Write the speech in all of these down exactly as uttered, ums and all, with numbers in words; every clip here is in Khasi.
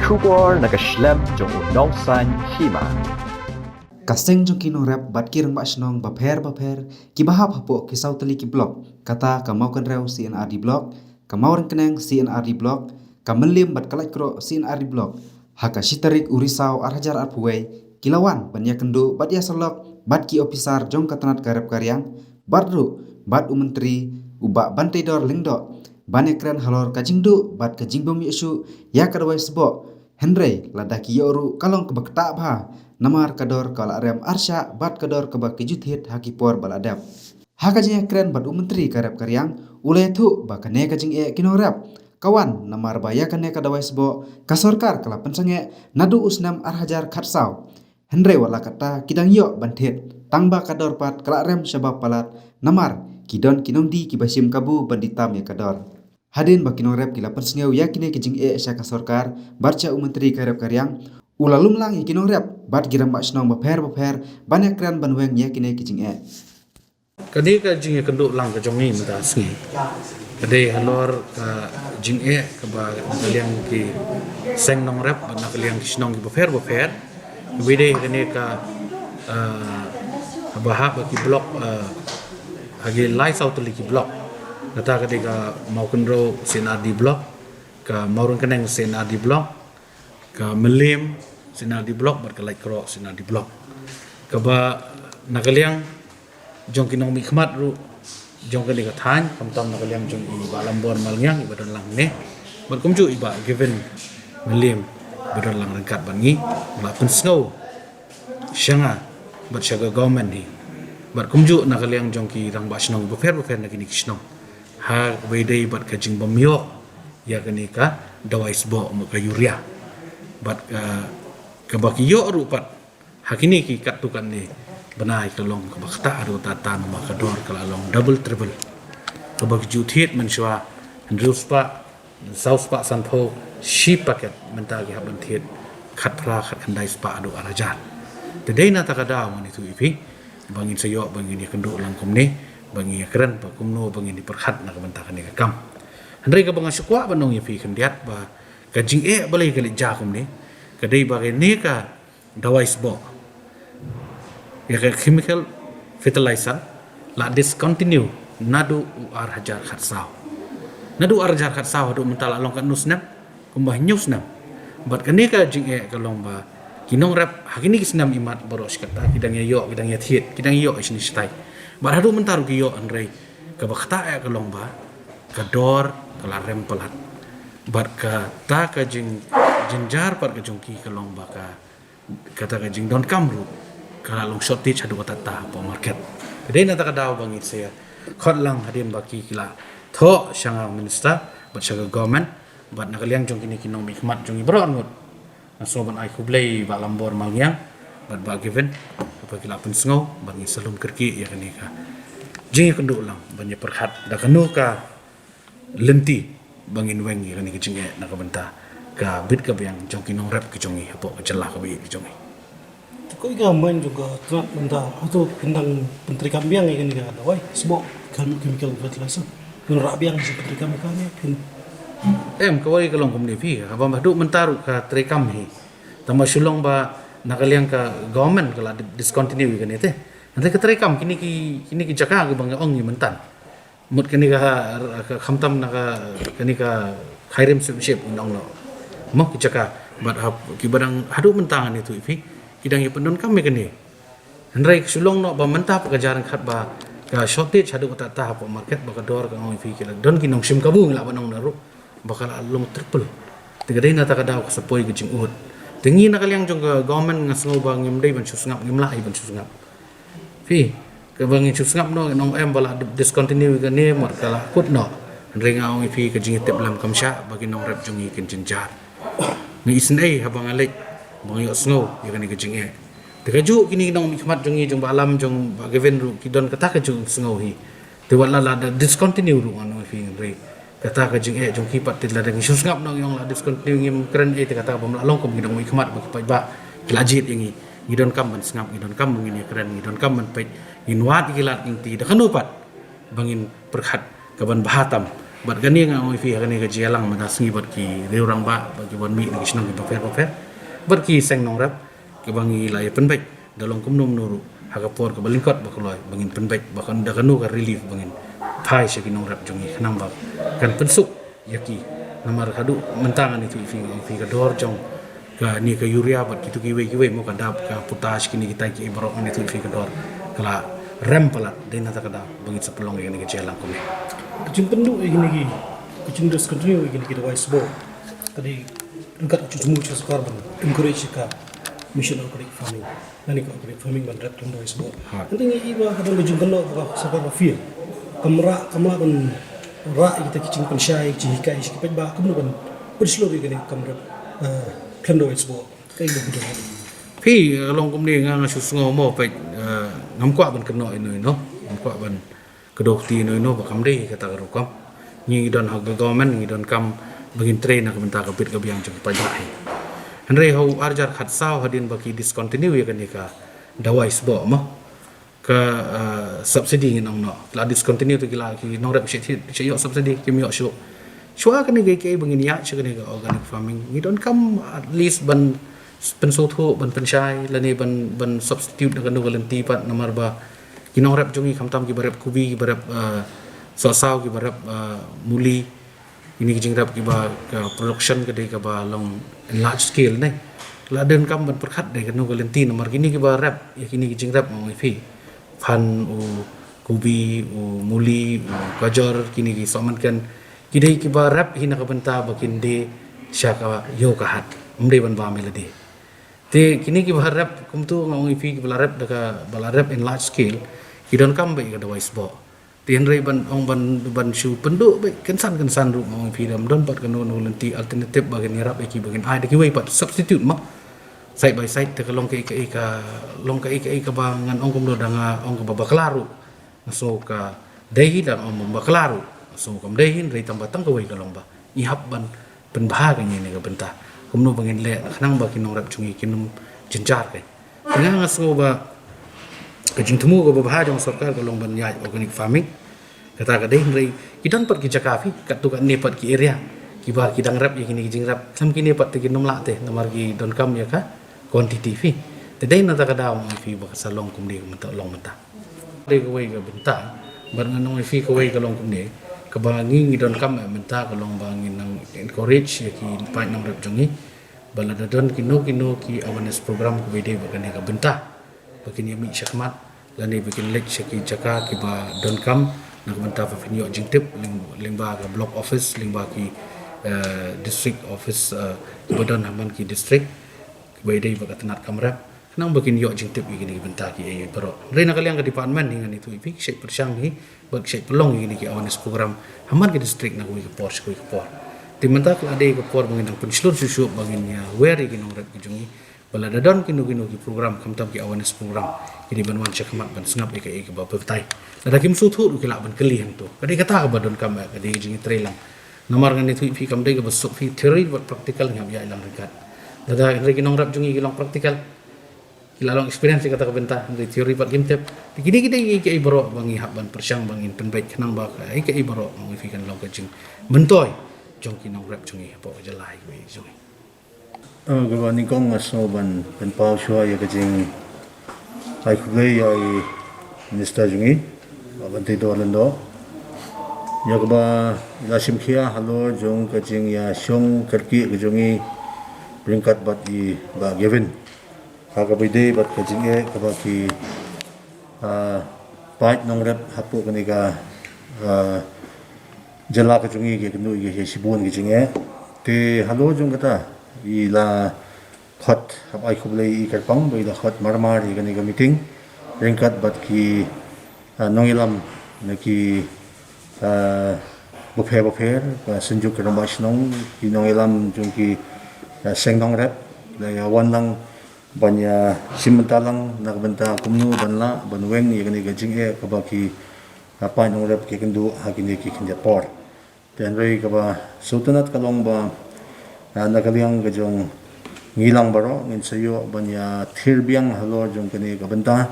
Khubor na ka shlem jong u nongsan hima. Ka seng jong ki nongrep bad ki rangbah shnong bapher bapher kiba hap hapoh ki saw tylli ki block, kata ka Mawkynrew C and R D block, ka Mawryngkneng C and R D block, ka Mylliem bad ka Laitkroh C and R D block, ha ka shi tarik u Risaw ar hajar arphew wei, ki la wan ban ïakynduh bad ïasyllok bad ki ophisar jong ka tnat ka rep ka riang, bad ruh bad u Myntri u Bah Banteidor Lyngdoh, ban ïakren halor ka jingduh bad ka jingbym ïoh shuh ïa ka dawai sboh. Hynrei lada ki ïoh ruh ka long kaba ktah bha, namar ka dor ka la rem arshah bad ka dor kaba ki ju thied ha ki por ba la dep. Ha ka jingïakren bad u Myntri ka rep ka riang, u la ïathuh ba kane ka jingeh ki nongrep ka wan namar ba ïa kane ka dawai sboh ka sorkar ka la pynsangeh naduh u snem ar hajar khatsaw. Hynrei wat la katta ki dang ïoh ban thied, tang ba ka dor pat ka la rem shaba palat, namar ki don ki nongdie kiba shim kabu ban die tam ïa ka dor. Hadien ba ki nongrep ki la pynsngew ïa kine ki jingeh sha ka sorkar bad sha u Myntri ka rep ka riang, u la lum lang ïa ki nongrep bad ki rangbah shnong bapher bapher ban ïakren ban weng ïa kine ki jingeh. Kane ka jingïakynduh lang ka jong ngi mynta sngi ka dei halor ka jingeh kaba na ka liang ki seng nongrep bad na ka liang ki shnong kiba pher bapher. Kaba dei kane ka, ah, kaba hap ba ki block, ah, ha ki lai saw tylli ki block. Kata ka dei ka Mawkynrew C and R D block, ka Mawryngkneng C and R D block, ka Mylliem C and R D block bad ka Laitkroh C and R D block. Kaba na ka liang jong ki nongmihkhmat ruh jong kane ka thaiñ, khamtam na ka liang jong i Bah Lambor Malngiang iba don lang ne, bad kumjuh i Bah Given Mylliem iba don lang ryngkat bad ngi, la pynsngew sha nga bad sha ka government hi, bad kumjuh na ka liang jong ki rangbah shnong bapher bapher na kine ki shnong, ha kaba dei bad ka jingbym ïoh ïa kane ka dawai sboh mo ka urea. Bad ka, kaba ki ïoh ruh pat ha kine ki katto katne bnai ka long kaba ktah haduh katta namar ka dor ka la long double triple. Kaba ki ju thied mynshuwa hynriew spah, saw spah sanphew shi paket, mynta ki hap ban thied khatphra khatkhyndai spah haduh ar hajar. Te dei na kata ka daw ngan ïathuh ïa phi ba ngin sa ïoh ba ngin ïakynduh lang kumne, ba ngin ïakren ba kumno ba ngin ïa pyrkhat na ka bynta kane ka kam. Hynrei kaba nga shu kwah ban ong ïa phi khyndiat ba ka jingeh balei ka leit jia kumne, ka dei ba kane ka dawai sboh, ïa ka chemical fertilizer, la discontinue naduh u ar hajar khatsaw. Naduh ar hajar khatsaw haduh mynta la long katno snem? Kumba hynñiew snem. Bad kane ka jingeh ka long ba ki nongrep ha kine ki snem imat baroh shi katta ki dang ïa ïoh, ki dang ïa thied, ki dang ïa ïoh shane shatai. Bad haduh mynta ruh ki ïoh, hynrei kaba ktah ïa ka long ba ka dor ka la rem palat. Bad kata ka jing, jynjar pat ka jong ki ka long ba ka, kata ka jingdonkam ruh ka la long shortage haduh katta hapoh market. Ka dei na kata ka daw ba ngi sa ïa khot lang hadien ba ki, ki la thoh sha nga u minister bad sha ka government, bad na ka liang jong kine ki nongmihkhmat jong ngi baroh arngut, nga sngew ban ai khublei Bah Lambor Malngiang bad Bah Given ba ki la pynsngew, bad ngi sa lum kyrkieh ïa kane ka jingïakynduh lang ban ïa pyrkhat da kano ka lynti ba ngin weng ïa kane ka jingeh na ka bynta ka bit ka biang jong ki nongrep ki jong ngi hapoh ka jylla kaba ïeit ka jong ngi. Te ko i ka main jong ka tnat mynta, hato phin dang pyntreikam biang ïa kane ka dawai sboh, ka chemical fertilizer, phin rah biang, phin pyntreikam ïa kane, phin? Em, kawei ka long kumne phi, haba haduh mynta ruh ka treikam hi. Tangba shu long ba na ka liang ka government ka la di-, discontinue ïa kane te. Hynrei ka treikam kine ki, kine ki jaka kiba nga ong ïa mynta. Mut kane ka, ka khamtam na ka, kane ka Khyrim Sip Sip nong no. Mo ki jaka, bad hap, kiba dang haduh mynta ngan ïathuh ïa phi, ki dang ïa pyndonkam ïa kane. Hynrei shu long noh ba mynta pat ka jia ryngkat ba ka shortage haduh katta hapoh market, ba ka dor ka, nga ong ïa phi, ki la don ki nongshim kabu, ngi lah ban ong na ruh ba ka la long triple. Te ka dei na kata ka daw ka sa poi ka jingud. Te ngi na ka liang jong ka government nga sngew ba ngim dei ban shu sngap, ngim lah hi ban shu sngap. Phi, kaba ngin shu sngap noh, ngin ong em ba la discontinue ïa kane, mar ka la kut noh. Hynrei nga ong ïa phi ka jingïatiplem kam shah ba ki nongrep jong ngi kin jynjar. Nga isynei haba nga leit ba nga ïohsngew ïa kane ka jingeh. Te kajuh kine ki nongmihkhmat jong ngi, jong Bah Lam, jong Bah Given ruh ki don kata ka jingsngew hi. Te wat la, la da discontinue ruh ngan ong ïa phi, hynrei kata ka jingeh jong ki pat te lada ngi shu sngap noh ngi ong la discontinue, ngim kren ei, te kata bym lah long kum ki nongmihkhmat ba ki paidbah ki la jied ïa ngi. Ngi donkam ban sngap, ngi donkam ba ngin ïakren, ngi donkam ban peit, ngin wad ïa ki lad ki lynti da kano pat ba ngin pyrkhat ka ban bha tam Bad kane nga ong ïa phi ha kane ka jingïalang mynta sngi bad ki riew rangbah, bad ki wan mih na ki shnong kiba pher bapher, bad ki seng nongrep, kiba ngi la ïa pynbeit da long kumno kumno ruh ha ka por kaba lyngkot ba kloi ba ngin pynbeit ba kan da kano ka relief ba ngin phai sha ki nongrep jong ngi khnang ba kan pynsuk ïa ki. Namar haduh mynta ngan ïathuh ïa phi, ïa phi ka dor jong kane ka urea bad kito kiwei kiwei mo, ka dap, ka potash, kine kitai kiei baroh ngan ïathuh ïa phi ka dor ka la rem palat. Dei na kata ka daw ba ngin sa pynlong ïa kane ka jingïalang kumne. Ka jingpynduh ïa kine ki, ka jingdiscontinue ïa kine ki dawai sboh ka dei ryngkat ka jingthmu jong ka sorkar ban encourage ïa ka mission organic farming. Nani ka organic farming ban rep khlem dawai sboh. Ha. Hynrei ngi i ba ka don ka jingkynnoh ba ka sorkar ka fail. Kam rah, kam lah ban rah ïa kita ki jingpynshai, jinghikai sha ki paidbah kumno ban pynshlur ïa kane kam rep, eh, khlem dawai sboh. Kaei ba ka don. Phi, eh, long kumne nga nga shu sngew mo peit, eh, ngam kwah ban kynnoh ino ino. Ngam kwah ban kdew kti ino ino ba kam dei kata ka rukom. Ngi don ha ka government, ngi donkam ba ngin trei na ka bynta ka bit ka biang jong ki paidbah hi. Hynrei ha u arhajar khatsaw hadien ba ki discontinue ïa kane ka dawai sboh mo, ka, ah, subsidy ngin ong noh. La discontinue te ki la, ki nongrep shu, shu ïoh subsidy, kim ïoh shuh. Shuwa kane ka, ka ba ngin ïaid sha kane ka organic farming, ngi donkam at least ban pynsngewthuh, ban pynshai lane ban, ban substitute da kano ka lynti pat, namar ba ki nongrep jong ngi khamtam kiba rep kubi, kiba rep, ah, sohsaw, kiba rep, ah, muli, kine ki jingrep kiba ka production ka dei kaba long in large scale ne. La donkam ban pyrkhat da kano ka lynti, namar kine kiba rep ïa kine ki jingrep, ma ong ïa phi, phan, u kubi, u muli, u gajor, kine ki sohmynken, ki dei kiba rep hi na ka bynta ba kin die sha ka ïew ka hat, ym dei ban bam ïa lade. Te kine kiba rep kumto, nga ong ïa phi, kiba la rep da ka, ba la rep in large scale, ki donkam beit ïa ka dawai sboh. Te hynrei ban ong ban, ban shu pynduh beit kynsan kynsan ruh, ma ong ïa phi, ym don pat kano kano lynti alternative ba kin ïarap ïa ki, ba kin ai da kiwei pat substitute mo, side by side. Te ka long kaei kaei ka, long kaei kaei kaba ngan ong kumno, da nga ong kaba bakla ruh. Nga sngew ka dei, da nga ong bakla ruh nga sngew kam dei, hynrei tang ba tang kawei ka long ba ngi hap ban pynbha kane na ka bynta kumno ba ngin leh khnang ba ki nongrep jong ngi kin ym jynjar. Ka nga, nga sngew ba ka jingthmu kaba bha jong sorkar ka long ban ïaid organic farming. Kata ka dei, hynrei ki don pat ki jaka phi, katto katne pat ki area kiba ki dang rep ïa kine ki jingrep, khlem kine pat te kin ym lah te, namar ki donkam ïa ka quantity phi. Te dei na kata ka daw, ma ong ïa phi, ba ka sa long kumne mynta, long mynta. Dei kawei ka bynta, bad ngan ong ïa phi, kawei ka long kumne, kaba ngi, ngi donkam mynta ka long ba ngin nang encourage ïa ki paid nongrep jong ngi ba lada don kino kino ki awareness program kaba ïadei bad kane ka bynta, ba kin ïa mih shakhmat lane ba kin leit sha ki jaka kiba donkam na ka bynta ba phin ïoh jingtip lyng-, lyngba ka block office, lyngba ki, eh, district office, eh, kiba don ha man ki district kiba ïadei bad ka tnat kam rep, khnang ba kin ïoh jingtip ïa kine ki bynta kiei baroh. Hynrei na ka liang ka department hi, ngan ïathuh ïa phi, ki shait pyrshang hi bad ki shait pynlong ïa kine ki awareness program ha man ki district na kawei ka por sha kawei ka por. Te mynta ka la dei ka por ba ngin nang pynshlur shuh shuh ba ngin ïa aware ïa ki nongrep ki jong ngi ba lada don kino kino ki program, khamtam ki awareness program, ki dei ban wan shakhmat ban sngap ïa kaei kaba batai. Lada kim sngewthuh ruh ki lah ban kylli hangto. Ka dei kata kaba donkam, ka dei ka jingïatreilang. Namar ngan ïathuh ïa phi, kam dei kaba suk phi, theory bad practical ngi hap ïaid lang ryngkat. Lada, hynrei ki nongrep jong ngi ki long practical, ki la long experience ïa kata ka bynta, hynrei theory pat kim tip. Te kine ki dei kiei kiei baroh ba ngi hap ban pyrshang ba ngin pynbeit khnang ba kaei kaei baroh, ma ong ïa phi, kan long ka jingmyntoi jong ki nongrep jong ngi hapoh ka jylla hi jong ngi. Eh, kaba nyngkong nga sngew ban pynpaw shuwa ïa ka jingai khublei ïa i Minister jong ngi, Bah Banteidor Lyngdoh, ïa kaba i la shim khia halor jong ka jingïashong kyrkieh ka jong ngi ryngkat bad i Bah Gavin ha kaba ïadei bad ka jingeh kaba ki, ah, paid nongrep hapoh kane ka, ah, jylla ka jong ngi ki ïakynduh ïa ki shibun ki jingeh. Te halor jong kata i la khot, hap ai khublei ïa i kyrpang ba i la khot marmar ïa kane ka meeting ryngkat bad ki, ah, nongïalam na ki, ah, bapher bapher, ka Synjuk ki Rangbah Shnong, ki nongïalam jong ki, ah, seng nongrep, la ïa wan lang ban ïa shim bynta lang na ka bynta kumno ban lah ban weng ïa kane ka jingeh kaba ki, ah, paid nongrep ki ïakynduh ha kine ki khyndiat por. Te hynrei kaba sngewtynnat ka long ba, ah, na ka liang ka jong ngi lang baroh ngin sa ïoh ban ïathir biang halor jong kane ka bynta,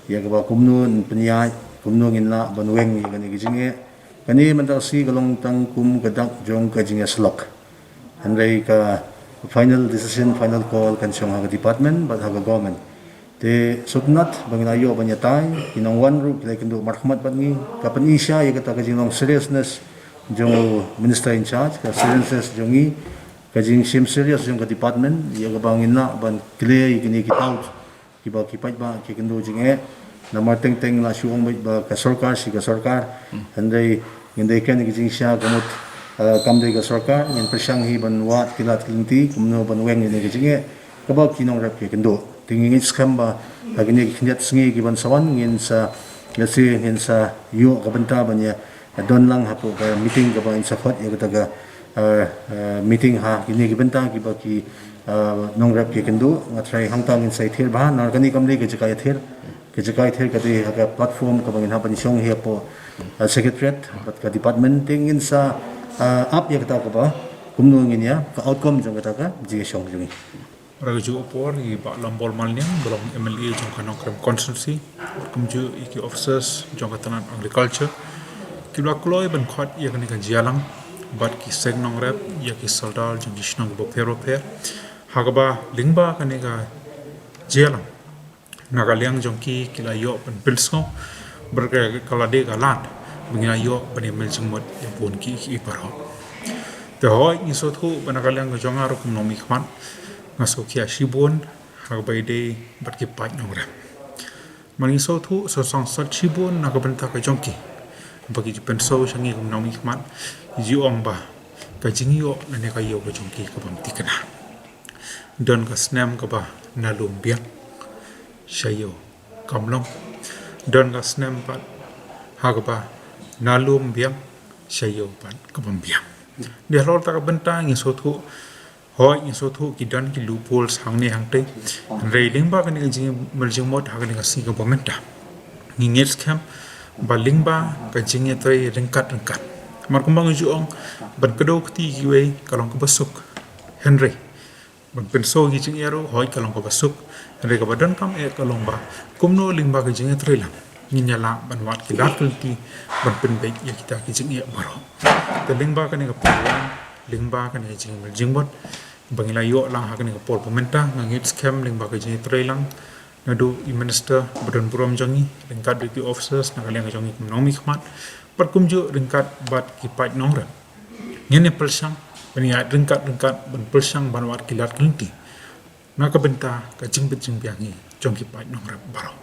ïa kaba kumno ngin pynïaid, kumno ngin lah ban weng ïa kane ka jingeh. Kane mynta ka sngi ka long tang kum ka dak jong ka jingïasyllok. Hynrei ka final decision, final call kan shong ha ka department bad ha ka government. Te sngewtynnat ba ngi la ïoh ban ïatai, ki nongwan ruh ki la ïakynduh markhmat bad ngi, ka pyni sha ïa kata ka jinglong seriousness jong u minister in charge, ka seriousness jong ngi, ka jingshim serious jong ka department ïa kaba ngin lah ban clear ïa kine ki doubt kiba ki paidbah ki kynduh jingeh. Namar teng teng la shu ong beit ba ka sorkar shi ka sorkar. Hynrei ngin dei kren ki jingshisha ka mut, eh, kam dei ka sorkar, ngin pyrshang hi ban wad ki lad ki lynti kumno ban weng ïa kine ki jingeh kaba ki nongrep ki kynduh. Te ngi ngeit skhem ba ha kine ki khyndiat sngi ki ban sa wan ngin sa, lehse ngin sa ïoh ka bynta ban ïa don lang hapoh ka meeting kaba ngin sa khot ïa kata ka, eh, eh, meeting ha kine ki bynta kiba ki, eh, nongrep ki kynduh. Nga tharai hangta ngin sa ïathir bha, namar kane kam dei ka jaka ïathir. Ka jaka ïathir ka dei ha ka platform kaba ngin hap ban shong hi hapoh, eh, secretariat bad ka department. Te ngin sa, eh, ap ïa kata kaba kumno ngin ïa, ka outcome jong kata ka jingïashong jong ngi. Ra ka juh por i Bah Lambol Malniang, ba long M L A jong ka Nongkrem constituency, kumjuh i ki officers jong ka tnat agriculture, ki la kloi ban khot ïa kane ka jingïalang bad ki seng nongrep, ïa ki sordar jong ki shnong bapher bapher. Ha kaba lyngba kane ka jingïalang, na ka liang jong ki ki la ïoh ban pynsngew bad ka, ka la dei ka lad ba ngi la ïoh ban ïa mel jingmut ïa bun ki, ki baroh. Te hooid ngi sngewthuh ba na ka liang ka jong nga ruh kum u nongmihkhmat nga sngewkhia shibun ha kaba ïadei bad ki paid nongrep. Namar ngi sngewthuh, sngewsih shibun na ka bynta ka jong ki ba ki ju pynshai sha ngi kum u nongmihkhmat, ju ong ba ka jingïoh lane ka ïew ka jong ki ka bym thikna. Don ka snem kaba na lum biang sha ïew kam long. Don ka snem pat ha kaba na lum biang sha ïew pat ka bym biang. Dei halor kata ka bynta ngi sngewthuh, hooid ngi sngewthuh ki don ki loopholes hangne hangtei. Hynrei lyngba kane ka jingmel jingmut ha kane ka sngi kaba mynta, ngi ngeit skhem ba lyngba ka jingïatrei ryngkat ryngkat, namar kumba ngi ju ong, ban kdew kti kiwei ka long kaba suk. Hynrei ban pynsngew ki jingeh ruh hooid ka long kaba suk. Hynrei kaba donkam eh ka long ba kumno lyngba ka jingïatreilang ngin ïa lah ban wad ki lad ki lynti ban pynbeit ïa kita ki jingeh baroh. Te lyngba kane ka program, lyngba kane ka jingmel jingmut ba ngi la ïoh lang ha kane ka por ba mynta, nga ngeit skhem lyngba ka jingïatreilang naduh i minister ba don burom jong ngi, ryngkat bad ki officers na ka liang ka jong ngi kum u nongmihkhmat, bad kumjuh ryngkat bad ki paid nongrep, ngin ïa pyrshang ban ïa ryngkat ryngkat ban pyrshang ban wad ki lad ki lynti na ka bynta ka jingbit jingbiang hi jong ki paid nongrep baroh.